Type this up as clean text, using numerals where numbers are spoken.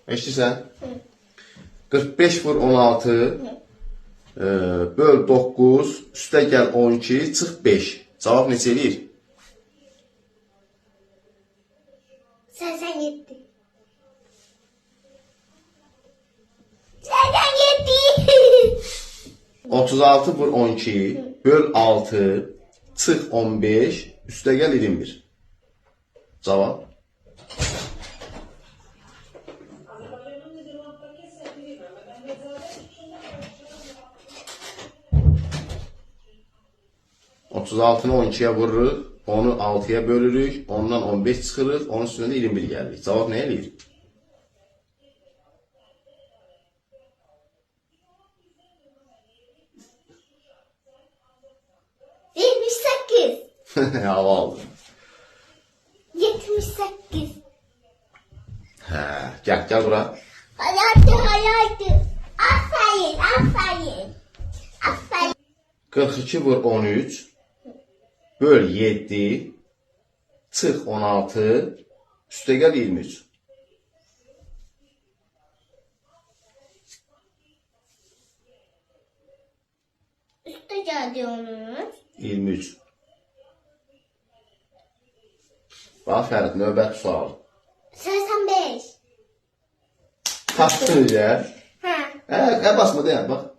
Eşidirsən? 45 vur 16, böl 9, üstə gəl 12, çıx 5. Cavab neçə eləyir? 87. 87. 36 vur 12, böl 6, çıx 15, üstə gəl 21. Cavab? 36-nı 12-yə vururuq, onu 6-ya bölürük, ondan 15 çıxırıq, onun üstünə də 21 gəlirik. Cavab nə eləyir? 78. Hava aldı. 78. Hə, gəl, gəl bura. Hayatı hayatı. Aferin aferin. Aferin. 42 vur 13, böl 7, çıx 16, üstə gəl 23. Üste geldi onun. 23. Bax Fərid, növbəti sual. 85. Tapdın ya. Ha. Hə, basma dayan, bax.